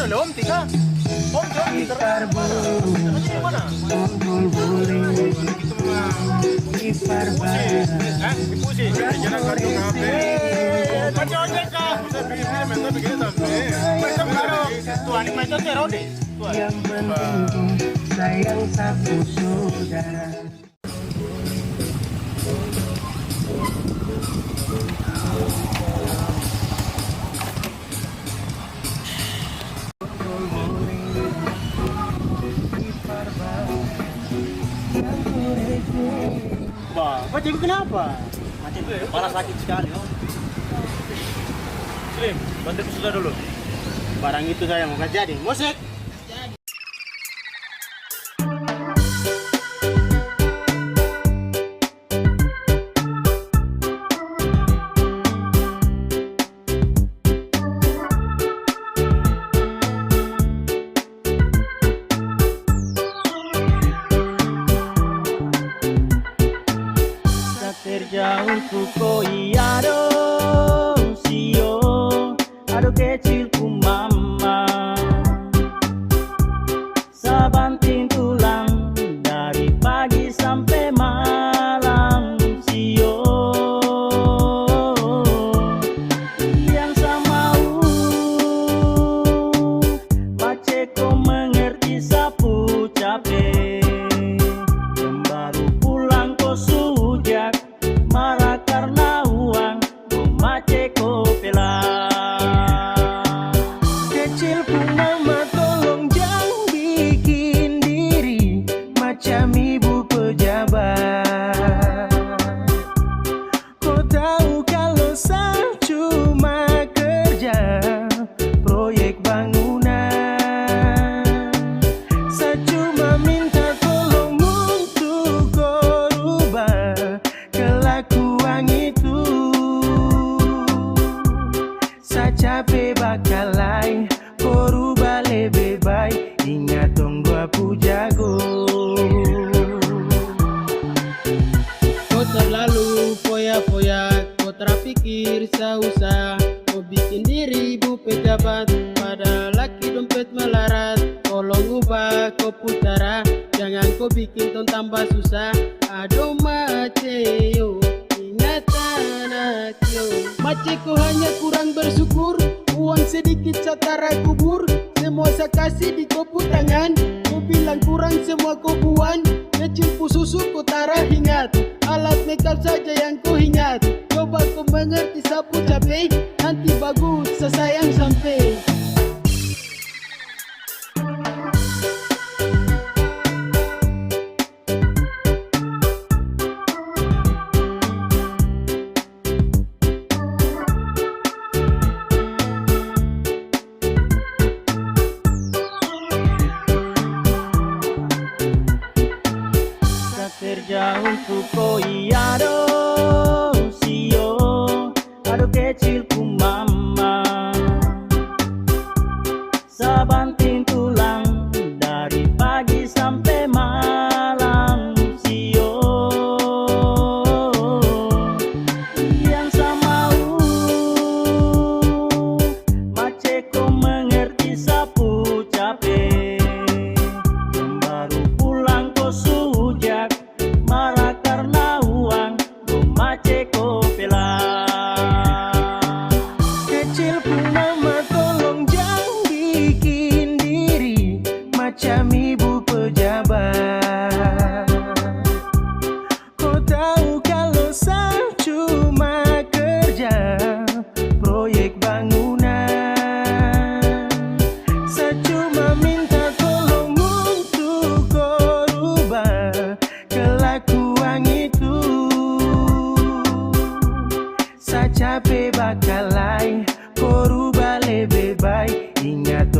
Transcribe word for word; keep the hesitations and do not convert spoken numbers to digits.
Om Tika. Om Tika, Om Tika. Om Tika di mana? Itu mah. Dipusi. Eh, dipusi. Jalan Tanjung Kape. Pakai ojek kah? Bisa bikin, bisa main tapi kita sampai. Macam baru. Tuh, ini macam terode. Tuh. Yang penting ku sayang satu saudara. Bah, Bah, Cing, kenapa? Kepala sakit sekali, oh. Slim, bantu susu dulu. Barang itu saya mau kasih jadi. Musik. Sa terjauh tu koi, ado sio, ado kecil ku mama. Sa banting tulang dari pagi sampe malam, sio. Yang sa mau, mace ko mengerti sa pu cape. Yang baru pulang ko su hujat, mara karna uang, ko mace ko pela. Kecil pung mama, tolong jang bikin diri macam ibu pejabat. Ko tau kalo sa cuma kerja proyek bangunan. Sa cuma minta tolong untuk ko rubah kelakuan itu. Sa cape bakalai, ko rubah lebe bae, ingat tong dua pu jago. Ko terlalu foya-foya, ko tra pikir sa usah, ko bikin diri bu pejabat, padahal laki dompet melarat. Tolong ubah ko pu cara, jangan ko bikin tong tambah susah. Ado mace yo, ingat anak yo. Mace ko hanya kurang bersyukur, uang sedikit sa tara kubur, semua sa kasi di ko pu tangan. Ko bilang kurang semua ko buang, kecil pu susu ko tara ingat, alat makeup saja yang ko ingat. Coba ko mengerti sa pu cape, nanti bagus sa sayang sampe. Sa terjauh tu koi, ado sio, ado kecil ku mama. Sa banting tulang dari pagi sampe malam, sio. Yang sa mau, mace ko mengerti sa pu cape. Yang baru pulang ko su hujat, mara karna uang, ko mace ko pela. Kecil pung mama, tolong jang bikin diri macam ibu pejabat. Ko tau kalo sa cuma kerja proyek bangunan. Sa cuma minta tolong untuk ko rubah kelakuan itu. Sa cape bakalai, ko rubah lebe bae. Ingat